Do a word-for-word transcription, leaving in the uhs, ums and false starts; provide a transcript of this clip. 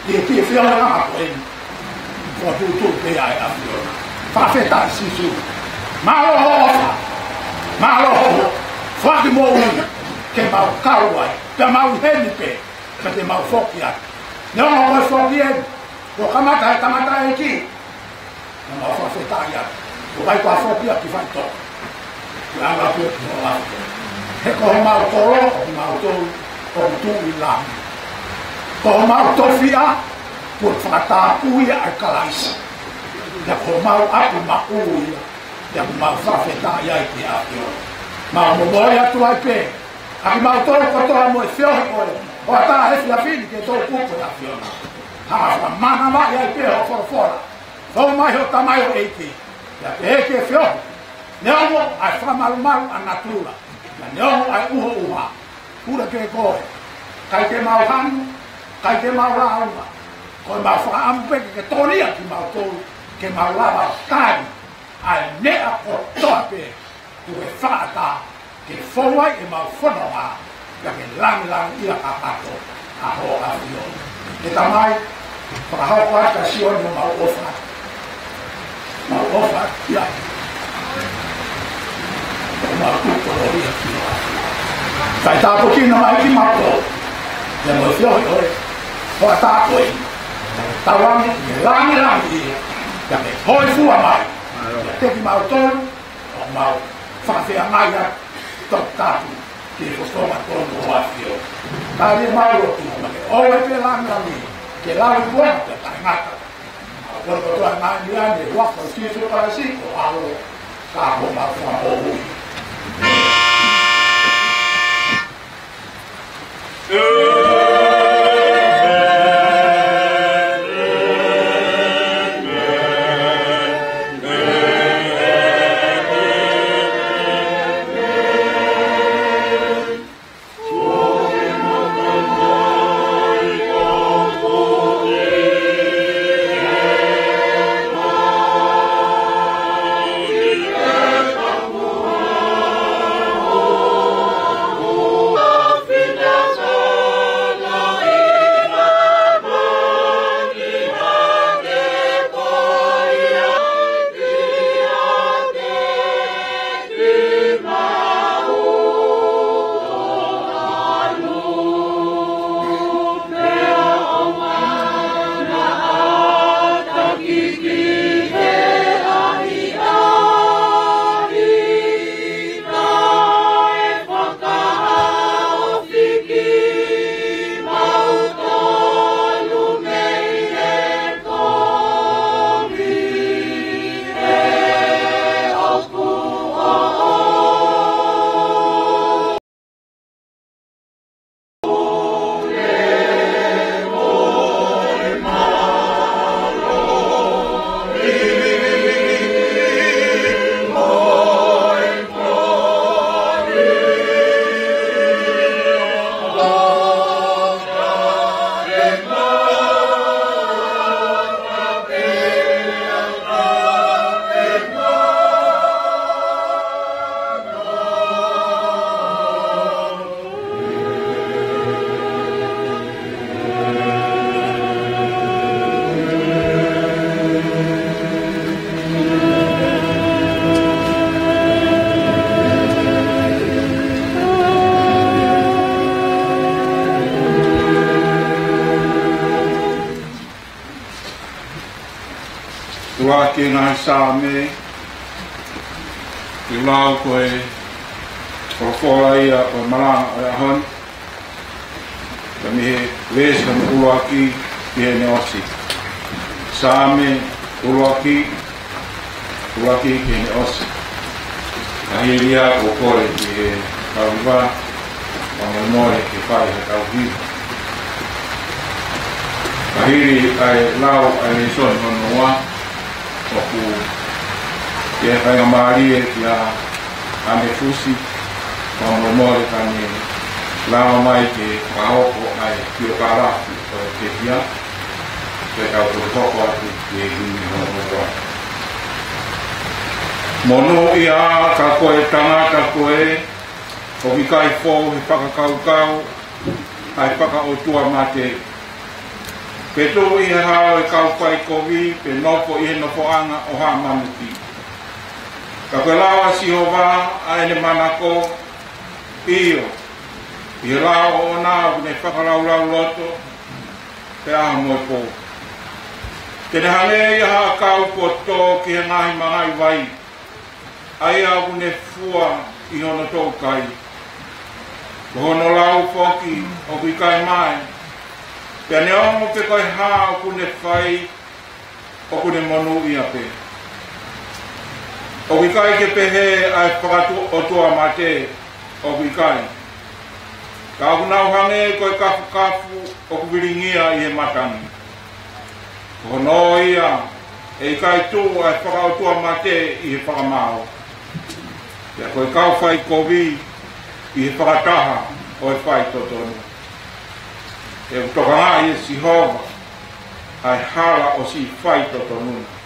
Ke pehē ʻe he ʻOtua ko eni. Ko tuʻutuʻu pē ʻa e ʻAfiona. Fakafetaʻi Sīsū. Mālō hoʻo ʻofa. Mālō hoʻo foaki moʻui. Ke mau kau ai. Pea mau ʻi heni pē. Pea te mau foki atu. Neongo ko e foki eni. Kuo kamata ʻe he tangataʻeiki. Naʻa mau fakafetaʻi atu. ʻOku ʻikai ko ha foki ia ki faitoʻo. Ko e anga pē ki hoʻo ʻAfio. He ko homau kolo, ʻoku mau tō, ʻoku tuʻu ʻi langi. Ko homau tofiʻa, kuo fakatapui ia ʻe Kalaisi. Pea ko homau ʻapi maʻu ia, pea ʻoku mau fakafetaʻi ai ki he ʻAfio. Mau momoi atu ai pē, ʻa kimautolu kotoa mo e feohi ko ē, ʻo ʻatā he efiafi ni ke tau kuku ʻe he ʻAfiona. Hanga fakamānava ai pē hoʻo folofola. Fou mai hoʻo tamaioʻeiki. Pea pehē ki he feohi. Neongo ʻa e fakamalumalu ʻa natula. Pea neongo ʻa e ʻuhoʻuha. Pule pē koe. ʻIkai ke mau hanu. ʻIkai ke mau lāunga. Ko ʻemau fakaʻamu pē ke ke tō ʻa kimautolu. Ke mau lava tali. ʻA e meʻa kotoa pē. Kuo ke fakaʻatā. Ke fou ai ʻemau fononga, pea ke langilangiʻia kakato ʻa hoʻo ʻAfio. ʻE Tamai, fakahoko atu ʻa Sione ʻo mau ʻofa. Mau ʻofa ia. ʻO mau tuku kololia ki hoʻo ʻAfio. Fai tāpuekina mai kimautolu. Pea mo e feohi ʻo e hoʻatā ko ē. Tauange, langilangiʻia. Pea ke hōifua mai. Pea kiate kimautolu. ʻO mau fakafeangai atu, tau tapu, ke fofonga tonu hoʻo ʻAfio. Tali ʻemau lotu, ma ke ʻoua ʻe pē langilangi, ke lau i kuonga pea taʻengata. ʻA koe kotoa ngaahi meʻa ni, ʻi he huafa ʻo Sīsū Kalaisi ko ho ʻAlo, ka ko homau Fakamoʻui. ʻUluaki ngaahi Saame, ʻi he lau ko e folofola ia ʻo e malanga ʻo e ʻaho ni, ka mei he veesi ko eni ʻuluaki ki heʻene ʻosi. Saame ʻuluaki, ʻuluaki ki heʻene ʻosi. Ka hili ia ʻoku ou kole ki he kau hiva, fakamolemole ke fai ha kau hiva. Ka hili ʻa e lau ʻa e lēsoni hono ua, ʻoku ʻi ai ha faingamālie kia ʻAne Fusi, fakamolemole ka ne lava mai ke fakahoko ʻa e piokalafi ʻo e pekia, pea tau toki hoko atu ki he himi hono ua. Monūʻia ā ka ko e tangata ko ē, ʻoku ʻikai fou he fakakaukau ʻa e fakaʻotuamate. Pe tuʻu ʻi he hala ʻo e kau faikovi, pe nofo ʻi he nofoʻanga ʻo haʻa manuki. Ka ko e lao ʻa Sihova ʻa ʻene manako, ʻio, ʻi he lao ʻoʻona ʻoku ne fakalaulauloto, pe ʻaho mo e pō. Te ne hangē ia ha ʻakau kuo tō ki he ngaahi mangaʻi vai, ʻa ia ʻoku ne fua ʻi hono toukai. Ko hono lau foki ʻoku ʻikai mae, pea neongo pe ko e hā ʻoku ne fai, ʻoku ne monūʻia pē. ʻOku ʻikai ke pehē ʻa e fakaʻotuamate, ʻoku ʻikai. Ka ʻoku nau hangē ko e kafukafu ʻoku vilingia ʻi he matangi. Ko hono ō ia, ʻe ʻikai tuʻu ʻa e fakaʻotuamate ʻi he fakamaau, pea ko e kau faikovi ʻi he fakataha ʻo e faitotonu. He ʻoku tokangaʻi ʻe Sihova ʻa e hala ʻo siʻi faitotonu na,